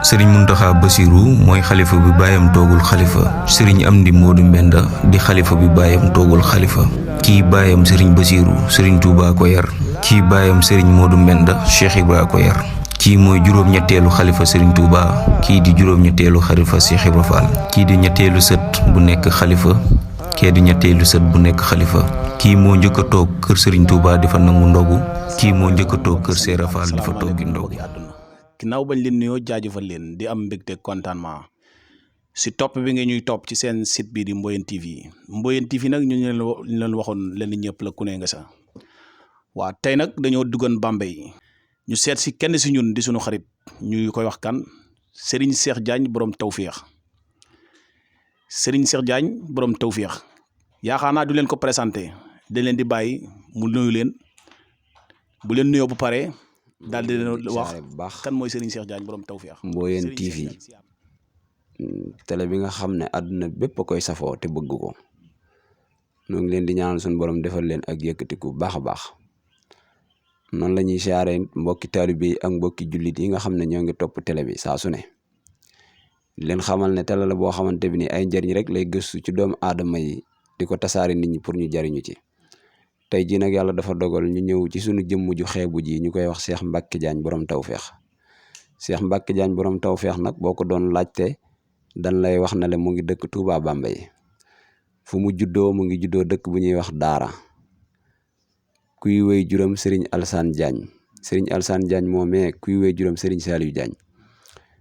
sëriñ Muntaxa Basiru mooy xalifa bi baayam toogul xalifa sëriñ Amdi Moodu Mbenda di xalifa bi baayam toogul xalifa kii baayam sëriñ Basiru sëriñ Tuubaa ko yar kii baayam sëriñ Moodu Mbenda Cheikh Ibra ko yar kii mooy juróom-ñetteelu xalifa sëriñ Tuubaa kii di juróom-ñetteelu xalifa Cheikh Ibra Fall kii di ñetteelu sët bu nekk xalifa kee di ñetteelu sët bu nekk xalifa kii moo njëkk a toog kër sëriñ Tuubaa di fa nangu ndogu kii moo njëkk a toog kër Seera Fall di fa toogi ndogu. ginnaaw bañ leen nuyoo jaajëfal leen di am mbégte contentement si topp bi nga ñuy topp ci seen site bi di Mboyeen TV Mboyeen TV nag ñu leen waxoon leen ñëpp la ku ne nga sa waa tey nag dañoo duggoon Bambey ñu seet si kenn si ñun di suñu xarit ñuy koy wax kan Serigne Cheikh Diagne borom tawféex Serigne Cheikh Diagne borom tawféex yaakaar naa du leen ko présenté dañ leen di bàyyi mu nuyu leen bu leen nuyoo bu pare daal di leen wax kan mooy Serigne Cheikh Diagne borom tawféex. Mboyeen TV télé bi nga xam ne àdduna bépp a koy safoo te bëgg ko ñoo ngi leen di ñaanal suñu borom defal leen ak yëkkatiku baax a baax noonu la ñuy siyaare mbokki taalibe yi ak mbokki jullit yi nga xam ne ñoo ngi topp télé bi saa su ne leen xamal ne télé la boo xamante bi ni ay njëriñ rek lay gëstu ci doomu aadama yi di ko tasaari nit ñi pour ñu jariñu ci. tey jii nag yàlla dafa dogal ñu ñëw ci suñu jëmm ju xeebu ji ñu koy wax Cheikh Mbacke Diagne borom tawféex Cheikh Mbacke Diagne borom tawféex nag boo ko doon laajte dan lay wax na le mu ngi dëkk Touba Bambey fu mu juddoo mu ngi juddoo dëkk bu ñuy wax Daara kuy wéy juróom Serigne Alassane Diagne Serigne Alassane Diagne moomee kuy wéy juróom Serigne Saliou Diagne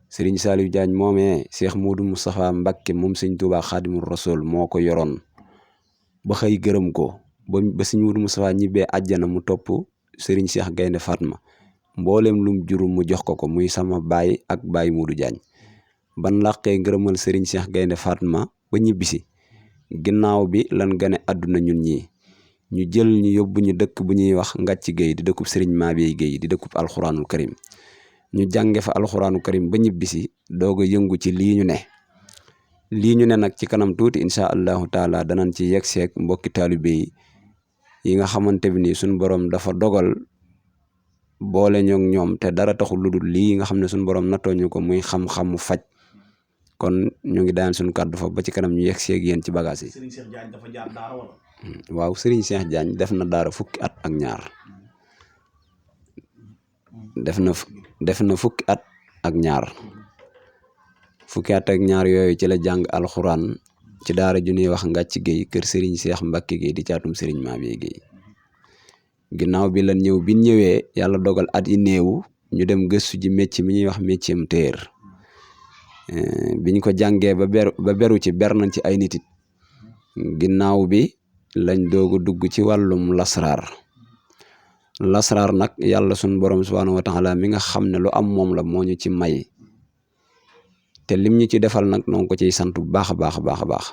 Serigne Saliou Diagne moomee Cheikh Modou Moustapha Mbacke moom Serigne Touba Khadimul Rasoul moo ko yoroon ba xëy gërëm ko. ba Serigne Modou Moustapha ñibbee àjjana mu topp Serigne Cheikh Gaynde Fatma mboolem lum juru mu jox ko muy sama baay ak baay Modou Diagne ban làqee ngërëmal Serigne Cheikh Gaynde Fatma ba ñibbisi ginnaaw bi lan gane àdduna ñun ñii ñu jël ñu yóbbu ñu dëkk bu ñuy wax Ngàcci Gueye di dëkkub Serigne Mabey Gueye di dëkkub alxuraanul karim ñu jànge fa alxuraanul karim ba ñibbisi doog a yëngu ci lii ñu ne nag ci kanam tuuti incha allahu taala danañ ci yegg seeg mbokki taalibe yi nga xamante bi ni suñu borom dafa dogal boole ñoog ñoom te dara taxul lu dul lii nga xam ne suñu borom nattoo ñu ko muy xam-xamu faj kon ñu ngi daan suñu kàddu fa ba ci kanam ñu yegg seeg yéen ci bagage yi. Serigne Cheikh Diagne dafa jaar daara wala. waaw Serigne Cheikh Diagne def na daara fukki at ak ñaar def na fukki at ak ñaar yooyu ci la jàng alxuraan. ci daara ju ñuy wax Ngàcci Gueye kër Serigne Cheikh Mbacke Gueye di caatum Serigne Mabey Gueye ginnaaw bi lan ñëw bi ñëwee yàlla dogal at yi néewu ñu dem gëstu ji métier mi ñuy wax métier am téer biñ ko jàngee ba beru ci ber nañ ci ay nitit ginnaaw bi lañ doog a dugg ci wàllum lasraar nag yàlla suñ borom subhanahu wa taala mi nga xam ne lu am moom la moo ñu ci may te lim ñu ci defal nag noo ko ciy sant bu baax a baax a baax a baax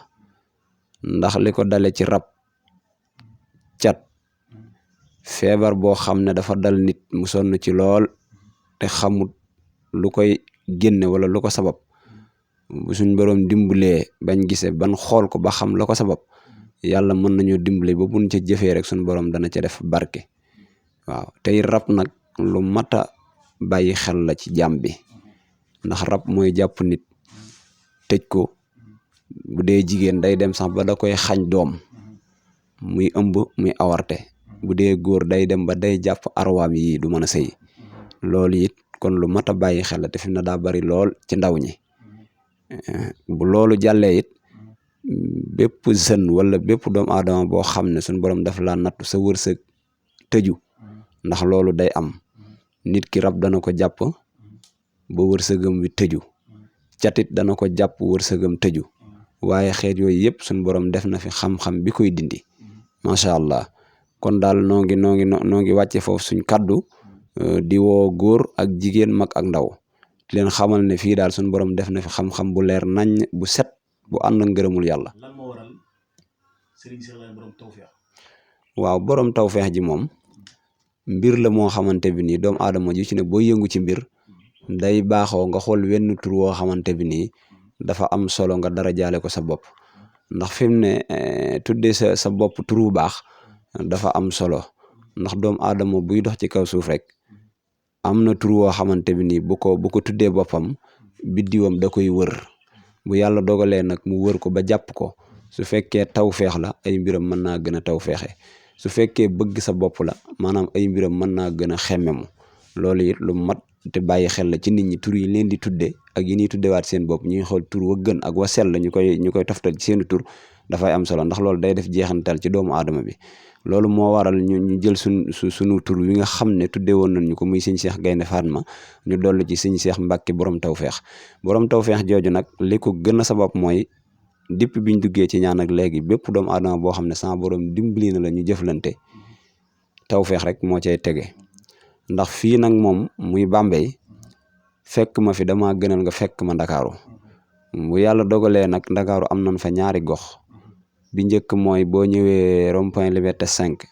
ndax li ko dale ci rab cat feebar boo xam ne dafa dal nit mu sonn ci lool te xamut lu koy génne wala lu ko sabab bu suñ borom dimbalee bañ gisee ban xool ko ba xam la ko sabab yàlla mën nañoo dimbale ba buñ ca jëfee rek suñ borom dana ca def barke waaw tey rab nag lu mat a bàyyi xel la ci jàmm bi ndax rab mooy jàpp nit tëj ko bu dee jigéen day dem sax ba da koy xañ doom muy ëmb muy awarte bu dee góor day dem ba day jàpp arwaam yi du mën a sëy loolu it kon lu mat a bàyyi xel la te fi na daa bari lool ci ndaw ñi bu loolu jàllee it bépp jeune wala bépp doomu aadama boo xam ne suñu borom dafa laa nattu sa wërsëg tëju ndax loolu day am nit ki rab dana ko jàpp ba wërsëgam wi tëju catit dana ko jàpp wërsëgam tëju waaye xeet yooyu yëpp suñu borom def na fi xam-xam bi koy dindi macha allah kon daal noo ngi wàcce foofu suñ kaddu di woo góor ak jigéen mag ak ndaw di leen xamal ne fii daal suñu borom def na fi xam-xam bu leer nañ bu set bu ànd ak ngërëmul yàlla. lan moo waral Serigne Cheikh Diagne borom tawféex. waaw borom tawféex ji moom mbir la moo xamante bi nii doomu aadama ji ci ne boo yëngu ci mbir. day baaxoo nga xool wenn tur woo xamante bi nii dafa am solo nga dara jaale ko sa bopp ndax fi mu ne tuddee sa bopp tur bu baax dafa am solo ndax doomu aadama buy dox ci kaw suuf rek am na tur woo xamante bi nii bu ko tuddee boppam biddiwam da koy wër bu yàlla dogalee nag mu wër ko ba jàpp ko su fekkee tawfeex la ay mbiram mën naa gën a tawfeexe su fekkee bëgg sa bopp la maanaam ay mbiram mën naa gën a xemmemu loolu it lu mat te bàyyi xel la ci nit ñi tur yi leen di tudde ak yi ñuy tuddewaat seen bopp ñuy xool tur wa gën ak wa sell ñu koy toftal ci seeni tur dafay am solo ndax loolu day def jeexantal ci doomu aadama bi loolu moo waral ñu jël sunu tur wi nga xam ne tuddee woon nañ ñu ko muy sëñ Cheikh Gaynde Fatma ñu dollu ci sëñ Cheikh Mbacke borom tawfeex jooju nag li ko gën a sabab mooy depuis biñ duggee ci ñaan ak léegi bépp doomu aadama boo xam ne sama borom dimbali na la ñu jëflante tawfeex rek moo cay tege ndax fii nag moom muy Bambey fekk ma fi dama gënal nga fekk ma Ndakaaru bu yàlla dogalee nag Ndakaaru am nañ fa ñaari gox bi njëkk mooy boo ñëwee rond-point Liberté 5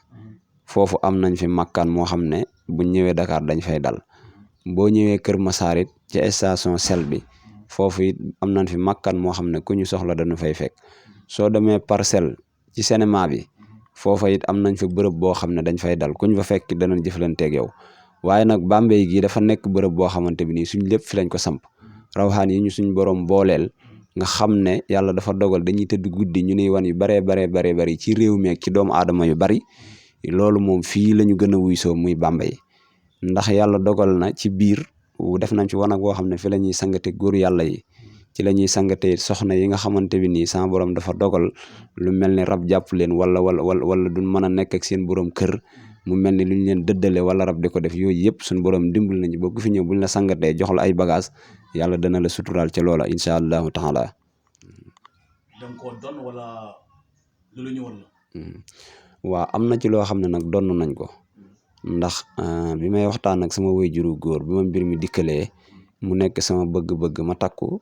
foofu am nañ fi makkaan moo xam ne buñ ñëwee Dakar dañ fay dal boo ñëwee Kër Massar it ci station sel bi foofu it am nañ fi makkaan moo xam ne ku ñu soxla dañu fay fekk soo demee Parcelles ci cinéma bi foofa it am nañ fa bërëb boo xam ne dañ fay dal ku ñu fa fekk danañ jëflanteeg yow waaye nag Bambey gi dafa nekk bërëb boo xamante bi nii suñ lépp fi lañ ko samp rawxaan yi ñu suñ borom booleel nga xam ne yàlla dafa dogal dañuy tëdd guddi ñu nuy wan yu bari ci réew mi ak ci doomu aadama yu bari loolu moom fii la ñu gën a wuy soo muy Bambey ndax yàlla dogal na ci biir def nañ fi wanag woo xam ne fi la ñuy sangate góor yàlla yi ci la ñuy sangate soxna yi nga xamante bi nii sama borom dafa dogal lu mel ni rab jàpp leen wala duñ mën a nekk ak seen borom kër mu mel ni lu ñu leen dëddale wala rab di ko def yooyu yëpp suñ borom dimbal nañu ba ku fi ñëw buñ la sangatee jox la ay bagage yàlla dana la suturaal ca loola incha allahu taala. da nga koo doon wala lu la ñëwoon la. waaw am na ci loo xam ne nag donn nañ ko ndax bi may waxtaan ak sama waajuru góor bi ma mbir mi dikkalee mu nekk sama bëgg-bëgg ma takku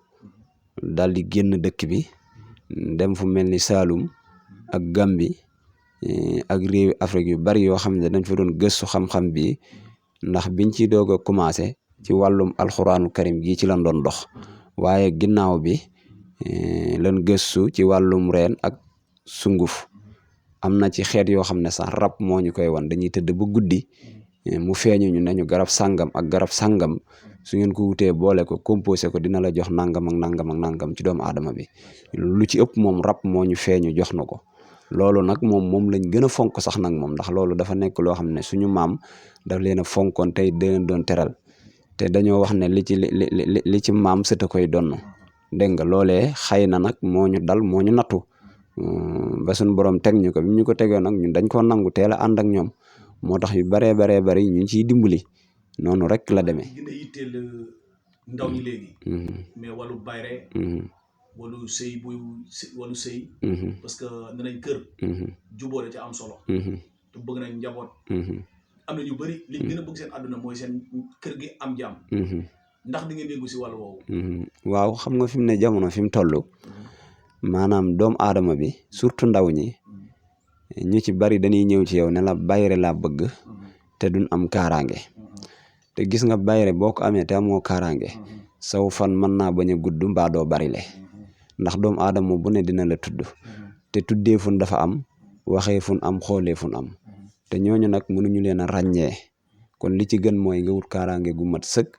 daal di génn dëkk bi dem fu mel ni Saalum ak Gambi ak réewi Afrique yu bari yoo xam ne dañ fa doon gëstu xam-xam bi ndax biñ ci doog a commencé ci wàllum alxuraanu karim gi ci lan doon dox waaye ginnaaw bi lan gëstu ci wàllum reen ak sunguf am na ci xeet yoo xam ne sax rab moo ñu koy wan dañuy tëdd ba guddi mu feeñu ñu nañu garab sàngam ak garab sàngam su ngeen ko wutee boole ko composé ko dina la jox nangam ak nangam ak nangam ci doomu aadama bi lu ci ëpp moom rab moo ñu feeñu jox na ko loolu nag moom lañ gën a fonk sax nag moom ndax loolu dafa nekk loo xam ne suñu maam daf leen a fonkoon tey deen doon teral te dañoo wax ne li ci maam sëta koy donn dégg nga loolee xëy na nag moo ñu dal moo ñu nattu ba suñu borom teg ñu ko bi ñu ko tegee nag ñun dañ koo nangu teel a ànd ak ñoom moo tax yu baree bari ñu ciy dimbali noonu rek la demee. gën a yitteel ndaw ñi léegi. mais wàllu bayre walu sëy walu sëy parce que danañ kër jubóole ca am solo te bëgg nañ njaboot am na ñu bëri liñ gën a bëgg seen àdduna mooy seen kër gi am jàmm ndax di ngeen yëngu si wàllu woowu waaw xam nga fi mu ne jamono fi mu toll maanaam doomu aadama bi surtout ndaw ñi ñu ci bari dañuy ñëw ci yow ne la bayre laa bëgg te duñ am kaaraange te gis nga bayre boo ko amee te amoo kaaraange saw fan mën naa bañ a gudd mbaa doo bari le ndax doomu aadama bu ne dina la tudd te tuddee fun dafa am waxee fun am xoolee fun am te ñooñu nag mënuñu leen a ràññee kon li ci gën mooy nga wut kaaraange gu mat sëkk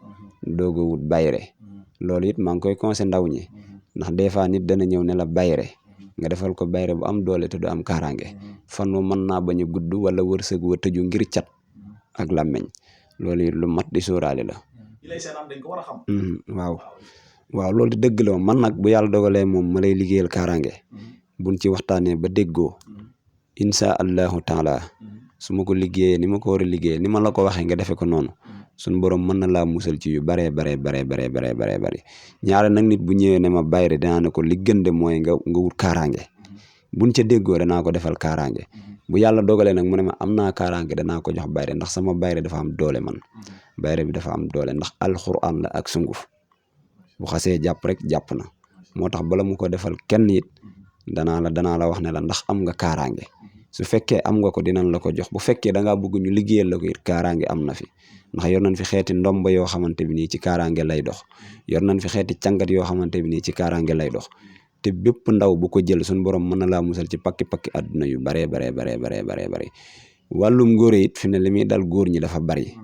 doog a wut bayre loolu it maa ngi koy conseillé ndaw ñi ndax des fois nit dana ñëw ne la bayre nga defal ko bayre bu am doole te du am kaaraange fan wa mën naa bañ a gudd wala wërsëg wa tëju ngir cat ak làmmeñ loolu it lu mat di sóoraale la. dañ ko war a xam. waaw loolu di dëgg la man nag bu yàlla dogalee moom ma lay liggéeyal kaaraange buñ ci waxtaanee ba déggoo incha allahu taala su ma ko liggéeyee ni ma ko war a liggéeyee ni ma la ko waxee nga defee ko noonu suñ borom mën na laa musal ci yu baree bari ñaare nag nit bu ñëwee ne ma bayre dinaa ne ko li gën de mooy nga wut kaaraange buñ ca déggoo danaa ko defal kaaraange bu yàlla dogalee nag mu ne ma am naa kaaraange danaa ko jox bayre ndax sama bayre dafa am doole man bayre bi dafa am doole ndax alxuraan la ak sunguf bu xasee jàpp rek jàpp na moo tax bala mu ko defal kenn it danaa la wax ne la ndax am nga kaaraange su fekkee am nga ko dinañ la ko jox bu fekkee da ngaa bëgg ñu liggéeyal la ko it kaaraange am na fi ndax yor nañ fi xeeti ndomba yoo xamante bi nii ci kaaraange lay dox yor nañ fi xeeti càngat yoo xamante bi nii ci kaaraange lay dox te bépp ndaw bu ko jël suñu borom mën na laa musal ci pakki àdduna yu baree bari wàllum góor it fi ne li muy dal góor ñi dafa bari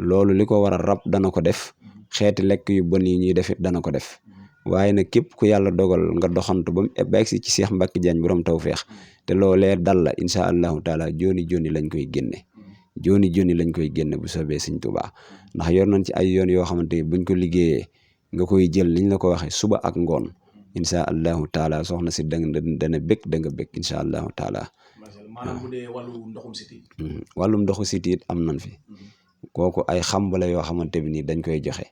loolu li ko war a rab dana ko def xeeti lekk yu bon yi ñuy defit dana ko def waaye nag képp ku yàlla dogal nga doxantu ba mu egsi ci Cheikh Mbacke Diagne borom tawfeex te loolee dal la incha allahu taala joni lañ koy génne joni lañ koy génne bu soobee Sëñ Tuubaa ndax yor nañ ci ay yoon yoo xamante ni buñ ko liggéeyee nga koy jël liñ la ko waxee suba ak ngoon incha allahu taala soxna si dana bëgg da nga bëgg incha allahu taala. maanaam bu dee wàllu ndoxum siti. wàllum ndoxu siti it am nañ fi kooku ay xamb la yoo xamante bi nii dañ koy joxe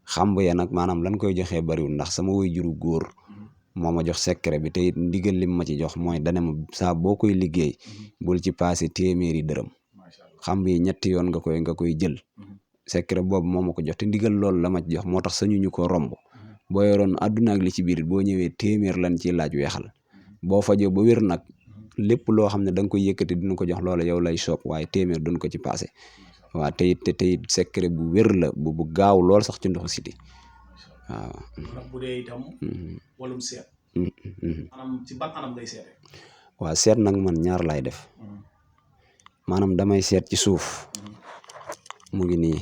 xamb ya nag maanaam lan koy joxee bariwul ndax sama waajuru góor moo ma jox secret bi te it ndigal lim ma ci jox mooy dane ma saa boo koy liggéey bul ci passé téeméeri dërëm xamb yi ñetti yoon nga koy jël secret boobu moo ma ko jox te ndigal loolu la ma ci jox moo tax sañu ñu ko romb boo yoroon àdduna ak li ci biir boo ñëwee téeméer lan ciy laaj weexal boo fajoo ba wér nag lépp loo xam ne da nga koy yëkkati dina ko jox loola yow lay soob waaye téeméer duñ ko ci passé waaw te it secret bu wér la bu gaaw lool sax ci ndoxu siti waaw. bu dee itam wàllum seet. maanaam ci ban anam lay seete. waaw seet nag man ñaar laay def maanaam damay seet ci suuf mu ngi nii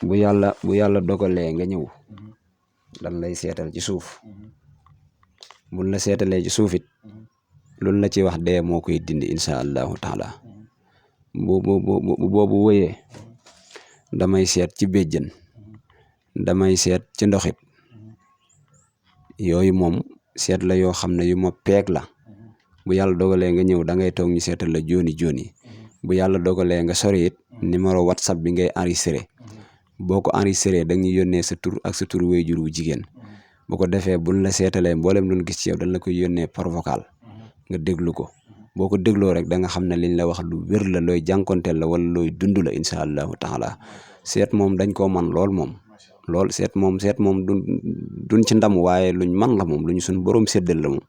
bu yàlla dogalee nga ñëw dan lay seetal ci suuf buñ la seetalee ci suuf it luñ la ci wax dee moo koy dindi incha allahu taala boobu wëyee damay seet ci béjjën damay seet ci ndoxit yooyu moom seet la yoo xam ne yu ma peeg la bu yàlla dogalee nga ñëw da ngay toog ñu seetal la joni bu yàlla dogalee nga sori it numéro WhatsApp bi ngay enregistré boo ko enregistré dañuy yónnee sa tur ak sa tur waajur wu jigéen bu ko defee buñ la seetalee mboolem luñ gis ci yow dañ la koy yónnee par vocal nga déglu ko boo ko dégloo rek da nga xam ne liñ la wax lu wér la looy jànkonteel la wala looy dund la incha allahu taala seet moom dañ koo man lool seet moom duñ ci ndam waaye luñ man la moom lu ñu suñ borom séddal la moom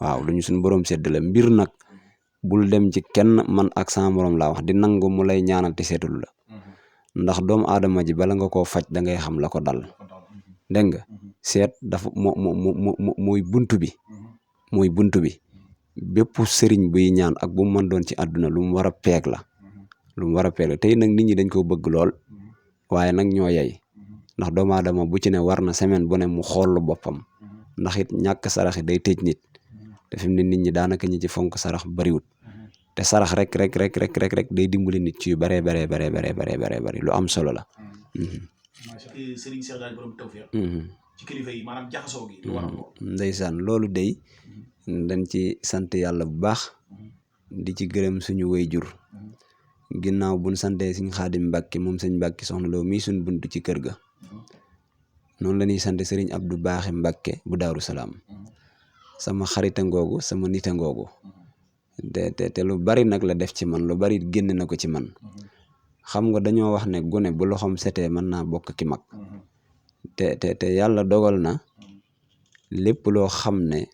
waaw lu ñu suñ borom séddal la mbir nag bul dem ci kenn man ak sama morom laa wax di nangu mu lay ñaanal te seetul la ndax doomu aadama ji bala nga koo faj da ngay xam la ko dal dégg nga seet dafa mooy buntu bi bépp sëriñ buy ñaan ak bu mu mën doon ci àdduna lu mu war a peeg la tey nag nit ñi dañ ko bëgg lool waaye nag ñoo yey ndax doomu aadama bu ci ne war na semaine bu ne mu xool boppam ndax it ñàkk sarax day tëj nit te fi mu ne nit ñi daanaka ñi ci fonk sarax bariwut te sarax rek day dimbali nit ci yu bare lu am solo la. Serigne Cheikh Diagne borom tawfeex ci kilifa yi maanaam jaxasoo gi lu waral lool. ndeysaan loolu day dañ ci sant yàlla bu baax di ci gërëm suñu wayjur ginnaaw buñ santee Sëñ Xaadim Mbàkke moom Sëñ Mbàkke soxna Lo mii suñ buntu ci kër ga noonu la ñuy sant Serigne Abdou Baaxe Mbàkke bu Daaru Salaam sama xarita ngoogu sama nita ngoogu te lu bari nag la def ci man lu bari génn na ko ci man xam nga dañoo wax ne gone bu loxoom setee mën naa bokk ki mag te yàlla dogal na lépp loo xam ne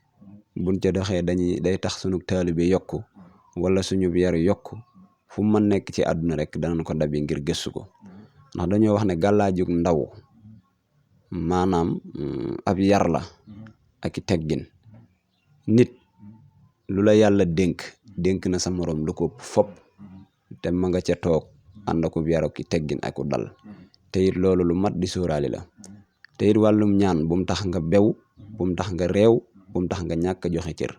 buñ ca doxee day tax sunu taalibe yokku wala suñu yaru yokku fu mu mën nekk ci àdduna rek danañ ko dabi ngir gëstu ko ndax dañoo wax ne gàllaajug ndaw maanaam ab yar la ak i teggin nit lu la yàlla dénk na sa morom lu ko fop te ma nga ca toog ànd akub yar ak i teggin ak u dal te it loolu lu mat di sóoraali la te it wàllum ñaan bu mu tax nga bew bu mu tax nga réew bu mu tax nga ñàkk a joxe cër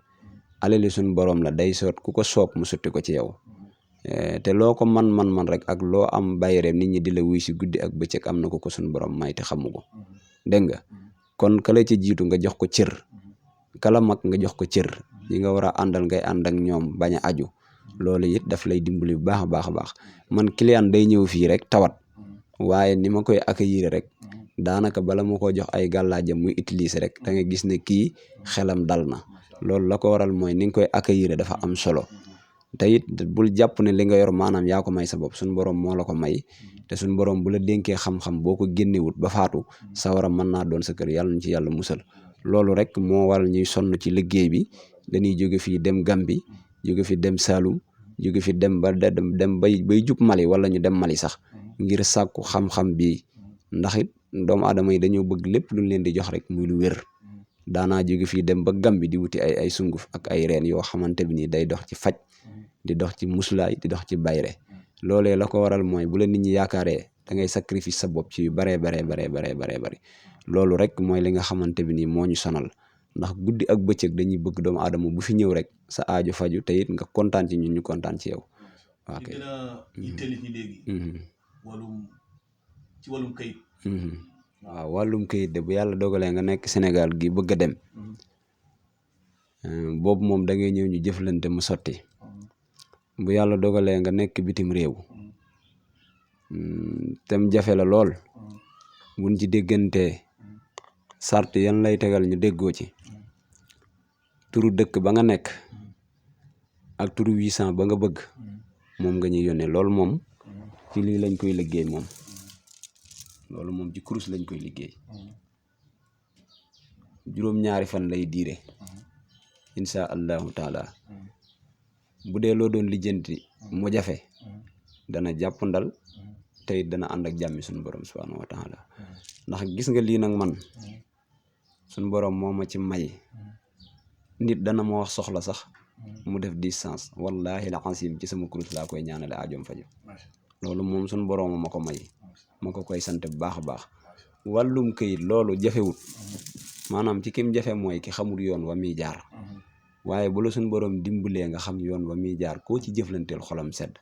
alali suñ borom la day soot ku ko soob mu sotti ko ci yow te loo ko man rek ak loo am bayreem nit ñi di la wuy si guddi ak bëccëg am na ko suñ borom may te xamu ko dégg nga kon kala ci jiitu nga jox ko cër kala mag nga jox ko cër yi nga war a àndal ngay ànd ak ñoom bañ a aju loolu it daf lay dimbali bu baax a baax man client day ñëw fii rek tawat waaye ni ma koy accueillir rek daanaka bala ma ko jox ay gàllaajam muy utiliser rek da nga gis ne kii xelam dal na loolu la ko waral mooy ni nga koy accueillir dafa am solo te it bul jàpp ne li nga yor maanaam yaa ko may sa bopp suñu borom moo la ko may te suñu borom bu la dénkee xam-xam boo ko génnewut ba faatu sawara mën naa doon sa kër yàlla ñu ci yàlla musal loolu rek moo waral ñuy sonn ci liggéey bi dañuy jóge fii dem Gambi jóge fi dem Saloum jóge fi dem bay jub Mali wala ñu dem Mali sax ngir sàkku xam-xam bi ndax it doomu aadama yi dañoo bëgg lépp luñ leen di jox rek muy lu wér daanaa jóge fii dem ba Gambi di wuti ay sunguf ak ay reen yoo xamante bi nii day dox ci faj di dox ci muslaay di dox ci bayre loolee la ko waral mooy bu la nit ñi yaakaaree da ngay sacrifice sa bopp ci yu baree bari loolu rek mooy li nga xamante bi nii moo ñu sonal ndax guddi ak bëccëg dañuy bëgg doomu aadama bu fi ñëw rek sa aajo faju te it nga kontaan ci ñun ñu kontaan ci yow. waaw kay gën a yitteel nit ñi léegi. ci wàllum kayit. waaw wàllum kayit de bu yàlla dogalee nga nekk Sénégal gi bëgg a dem boobu moom da ngay ñëw ñu jëflante mu sotti bu yàlla dogalee nga nekk bitim réew tem jafe la lool buñ ci déggantee sart yan lay tegal ñu déggoo ci turu dëkk ba nga nekk ak turu 800 ba nga bëgg moom nga ñuy yónnee loolu moom ci lii lañ koy liggéey moom loolu moom ci kurus lañ koy liggéey juróom-ñaari fan lay diire insha allahu taala bu dee loo doon lijjanti mu jafe dana jàppandal te it dana ànd ak jàmmi suñu borom subhanahu wa taala ndax gis nga lii nag man suñu borom moo ma ci may nit dana ma wax soxla sax mu def distance wallahi la asim ci sama kurus laa koy ñaanale ajoom faju loolu moom suñu borom ma ko may ma ko koy sant bu baax a baax wàllum këyit loolu jafewut maanaam ci kim jafe mooy ki xamul yoon wa muy jaar waaye bu la suñu borom dimbalee nga xam yoon wa muy jaar koo ci jëflanteel xolam sedd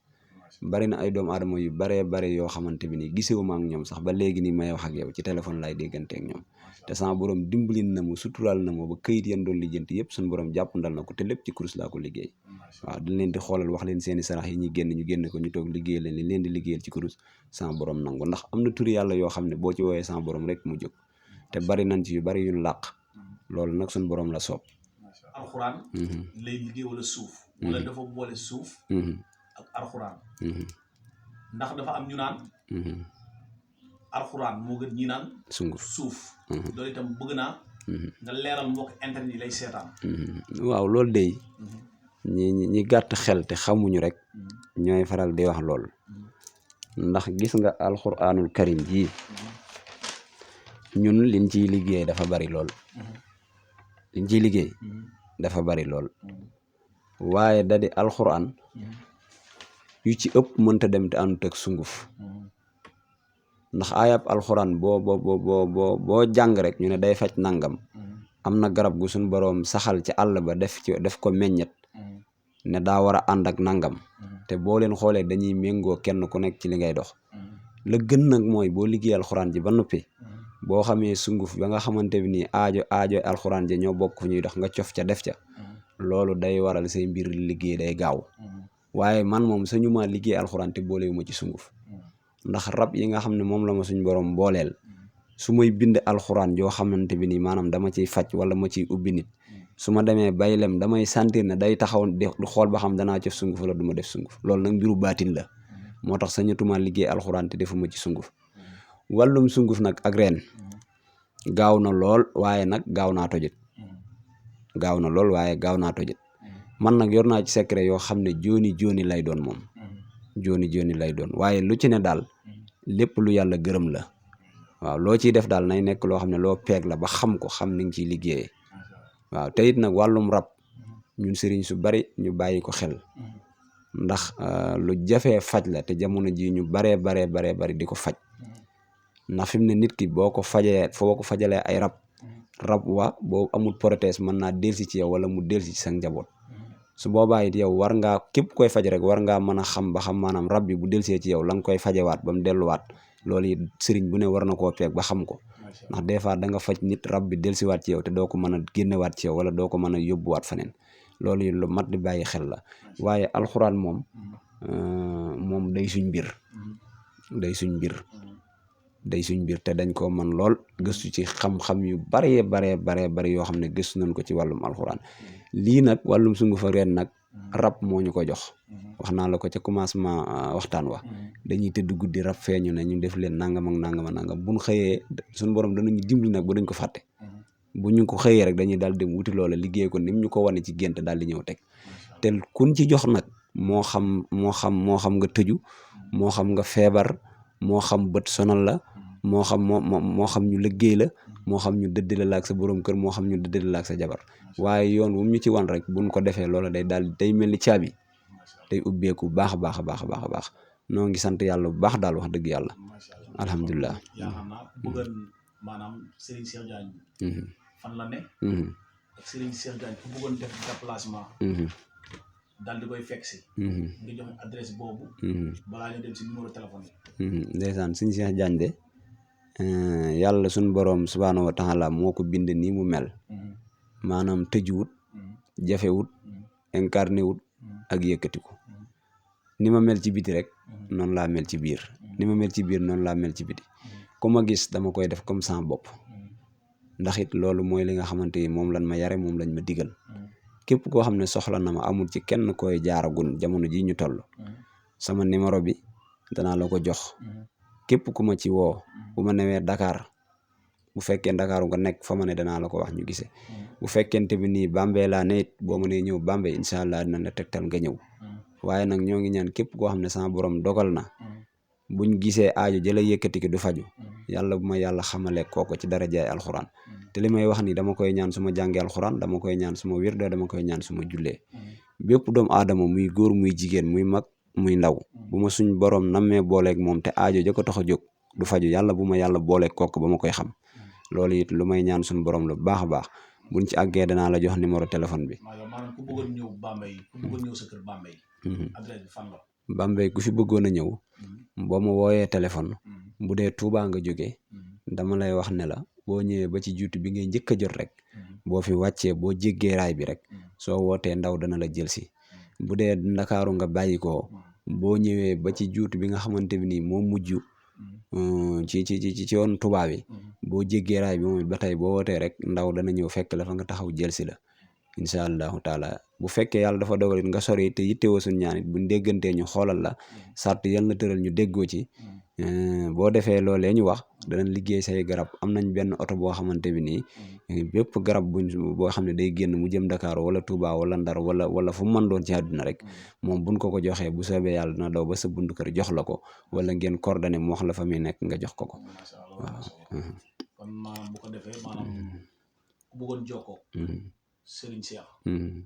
bari na ay doomu aadama yu baree bare yoo xamante bi nii gisewuma ak ñoom sax ba léegi nii may wax ak yow ci téléphone laay déggante ak ñoom te sama borom dimbalin na ma suturaal na ma ba këyit yan doon lijjanti yëpp suñu borom jàppandal na ko te lépp ci kurus laa ko liggéey waaw dañ leen di xoolal wax leen seeni sarax yi ñuy génn ñu génn ko ñu toog liggéey leen li leen di liggéeyal ci kurus sama borom nangu ndax am na turi yàlla yoo xam ne boo ci woowee sama borom rek mu jóg te bari nañ ci yu bari yuñ làq loolu nag suñu borom la soob. alxuraan lay liggéey wala suuf wala dafa boole suuf ak alxuraan ndax dafa am ñu naan alxuraan moo gën ñi naan sunguf suuf loolu itam bëgg naa nga leeral mbokk internet yi lay seetaan waaw loolu day ñi gàtt xel te xamuñu rek ñooy faral di wax lool ndax gis nga alxuraanul karim ji ñun liñ ciy liggéey dafa bari lool liñ ciy liggéey dafa bari lool waaye da di alxuraan yu ci ëpp mënta dem te àndut ak sunguf ndax ayab alxuraan boo jàng rek ñu ne day faj nangam am na garab gu suñ boroom saxal ci àll ba def ko meññet ne daa war a ànd ak nangam te boo leen xoolee dañuy méngoo kenn ku nekk ci li ngay dox la gën nag mooy boo liggéey alxuraan ji ba noppi boo xamee sunguf ba nga xamante bi nii aajo alxuraan ji ñoo bokk fu ñuy dox nga cof ca def ca loolu day waral say mbir liggéey day gaaw waaye man moom sañu ma liggéey alxuraan te boolewu ma ci sunguf ndax rab yi nga xam ne moom la ma suñ borom booleel su may bind alxuraan joo xamante bi nii maanaam dama ciy faj wala ma ciy ubbi nit su ma demee bay lem damay sentir ne day taxaw du xool ba xam danaa def sunguf wala du ma def sunguf loolu nag mbiru baatin la moo tax sañatuma liggéey alxuraan te defuma ci sunguf wàllum sunguf nag ak reen gaaw na lool waaye nag gaaw naa tojit man nag yor naa ci secret yoo xam ne jooni lay doon moom jooni lay doon waaye lu ci ne daal lépp lu yàlla gërëm la waaw loo ciy def daal nay nekk loo xam ne loo peeg la ba xam ko xam ni nga ciy liggéeyee waaw te it nag wàllum rab ñun sëriñ su bari ñu bàyyi ko xel ndax lu jafee faj la te jamono ji ñu baree bari di ko faj ndax fi mu ne nit ki boo ko fajalee ay rab wa boo amul prothèse mën naa delsi ci yow wala mu delsi ci sa njaboot su boobaa it yow war ngaa képp koy faj rek war ngaa mën a xam ba xam maanaam rab bi bu delsee ci yow la nga koy fajewaat ba mu delluwaat loolu it sëriñ bu ne war na koo peeg ba xam ko ndax des fois da nga faj nit rab bi delsiwaat ci yow te doo ko mën a génnewaat ci yow wala doo ko mën a yóbbuwaat feneen loolu it lu mat di bàyyi xel la waaye alxuraan moom day suñ mbir te dañ koo mën lool gëstu ci xam-xam yu bari yoo xam ne gëstu nañ ko ci wàllum alxuraan lii nag wàllum sunguf ak reen nag rab moo ñu ko jox wax naa la ko ca commencement waxtaan wa dañuy tëdd guddi rab feeñu ne ñu def leen nangam ak nangam buñ xëyee suñu borom danañu dimbali nag ba duñ ko fàtte bu ñu ko xëyee rek dañuy daal dem wuti loola liggéey ko nim ñu ko wane ci gént daal di ñëw teg te kun ci jox nag moo xam nga tëju moo xam nga feebar moo xam bët sonal la moo xam ñu liggéey la moo xam ñu dëddale la ak sa borom kër moo xam ñu dëddale la ak sa jabar waaye yoon wu ñu ci wan rek buñ ko defee loola day mel ni caabi day ubbeeku baax a baax noo ngi sant yàlla bu baax daal wax dëgg yàlla macha allah alhamdulilah. yaa xam naa bëggoon maanaam Serigne Cheikh Diagne fan la ne ak Serigne Cheikh Diagne ku bëggoon def déplacement daal di koy fekk si nga joxe adresse boobu balaa ñu dem si numéro téléphone yi ndeysaan sëñ Cheikh Diagne de yàlla suñ boroom subhaanahu wa taala moo ko bind nii mu mel maanaam tëjuwut jafewut incarné wut ak yëkkatiku ni ma mel ci biti rek noonu laa mel ci biir ni ma mel ci biir noonu laa mel ci biti ku ma gis dama koy def comme sama bopp ndax it loolu mooy li nga xamante ni moom lañ ma yare moom lañ ma digal képp koo xam ne soxla na ma amul ci kenn koy jaaragun jamono ji ñu toll sama numéro bi danaa la ko jox képp ku ma ci woo bu ma newee Dakar bu fekkee Dakar nga nekk fa ma ne danaa la ko wax ñu gisee bu fekkente bi nii Bambey laa ne it boo mënee ñëw Bambey incha allah dina la tegtal nga ñëw waaye nag ñoo ngi ñaan képp koo xam ne sama borom dogal na buñ gisee aajo jëla yëkkati ki du faju yàlla bu ma yàlla xamale kooko ci darajaay alxuraan te li may wax ni dama koy ñaan suma jàngee alxuraan dama koy ñaan suma wirda dama koy ñaan suma jullee bépp doomu aadama muy góor muy jigéen muy mag muy ndaw bu ma suñ borom nammee booleeg moom te aajo ja ko tax a jóg du faju yàlla bu ma yàlla booleeg kooku ba ma koy xam loolu it lu may ñaan suñu borom la bu baax a baax buñ ci àggee danaa la jox numéro téléphone bi. maanaam ku bëggoon ñëw Bambey ku bëggoon ñëw sa kër Bambey. adresse bi fan la. Bambey ku fi bëggoon a ñëw boo ma wooyee téléphone bu dee Touba nga jógee dama lay wax ne la boo ñëwee ba ci juutu bi ngay njëkk a jot rek boo fi wàccee boo jéggee raay bi rek soo wootee ndaw dana la jël si bu dee Ndakaaru nga bàyyi ko boo ñëwee ba ci juutu bi nga xamante bi nii moo mujj ci yoon Touba bi boo jéggee raay bi moom ba tey boo wootee rek ndaw dana ñëw fekk la fa nga taxaw jël si la incha allahu taala bu fekkee yàlla dafa dogal it nga sori te yittewoo suñ ñaan it buñ déggantee ñu xoolal la sart yal na tëral ñu déggoo ci boo defee loolee ñu wax danañ liggéey say garab am nañ benn oto boo xamante bi nii bépp garab boo xam ne day génn mu jëm Dakar wala Touba wala Ndar wala fu mu mën doon ci àdduna rek moom buñ ko joxee bu soobee yàlla dina daw ba sa buntu kër jox la ko wala ngeen coordonné mu wax la fa muy nekk nga jox ko waaw. kon maanaam bu ko defee maanaam ku bëggoon jokkoo Serigne Cheikh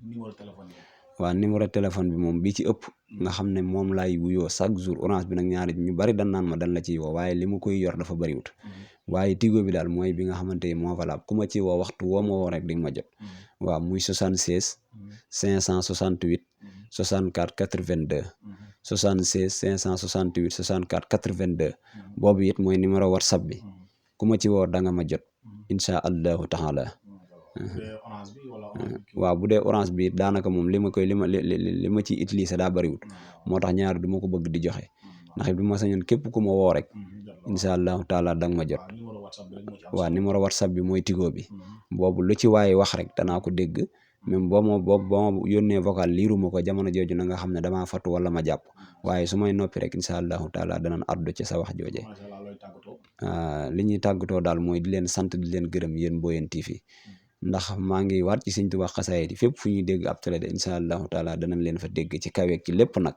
numéro téléphone bi. waaw numéro téléphone bi moom bi ci ëpp nga xam ne moom laay wuyoo chaque jour orange bi nag ñaari ñu bari dan naan ma dan la ciy woo waaye li ma koy yor dafa bariwut waaye tigo bi daal mooy bi nga xamante ni moo valable ku ma ci woo waxtu woo ma woo rek di nga ma jot waaw muy 76 568 64 82 76 568 64 82 boobu it mooy numéro WhatsApp bi ku ma ci woo da nga ma jot incha allahu taala waaw bu dee orange bi daanaka moom li ma ciy utiliser daa bariwut moo tax ñaari du ma ko bëgg di joxe ndax it bi ma sañoon képp ku ma woo rek incha allahu taala da nga ma jot waaw numéro whatsapp bi mooy tigo bi boobu lu ci waaye wax rek danaa ko dégg même boo ma yónnee vocal liiruma ko jamono jooju na nga xam ne damaa fàttu wala ma jàpp waaye su may noppi rek incha allahu taala danañ addu ci sa wax jooje li ñuy tàggatoo daal mooy di leen sant di leen gërëm yéen Mboyeen TV ndax maa ngi waat ci Sëñ Tuubaa xasaayid yi fépp fu ñuy dégg ab télé de incha allahu taala danañ leen fa dégg ci kaweeg ci lépp nag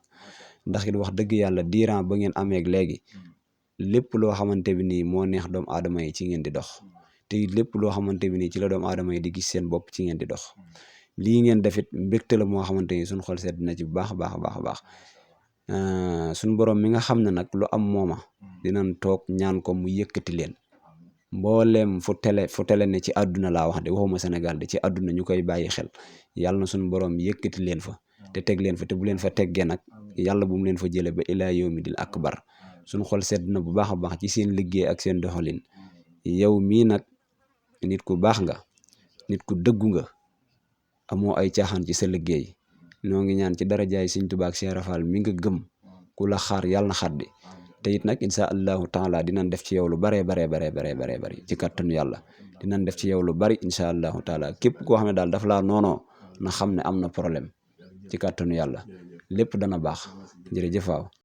ndax it wax dëgg yàlla diiran ba ngeen ameeg léegi lépp loo xamante bi nii moo neex doomu aadama yi ci ngeen di dox te it lépp loo xamante bi nii ci la doomu aadama yi di gis seen bopp ci ngeen di dox lii ngeen defit mbégte la moo xamante ni suñ xol sedd na ci bu baax a baax a baax a baax suñ borom mi nga xam ne nag lu am mooma dinañ toog ñaan ko mu yëkkati leen mbooleem fu télé ne ci àdduna laa wax de waxuma Sénégal de ci àdduna ñu koy bàyyi xel yàlla na suñu borom yëkkati leen fa te teg leen fa te bu leen fa teggee nag yàlla bu mu leen fa jële ba ilaa yawmidil akbar suñu xol sedd na bu baax a baax ci seen liggéey ak seen doxalin yow mii nag nit ku baax nga nit ku dëggu nga amoo ay caaxaan ci sa liggéey noo ngi ñaan ci darajaay Sëñ Tuubaa ak Cheikh Rafal mi nga gëm ku la xaar yàlla na xaddi te it nag insha allahu taala dinañ def ci yow lu bare ci kàttanu yàlla dinañ def ci yow lu bari insha allahu taala képp koo xam ne daal daf laa noonoo na xam ne am na problème ci kàttanu yàlla lépp dana baax jërëjëf waaw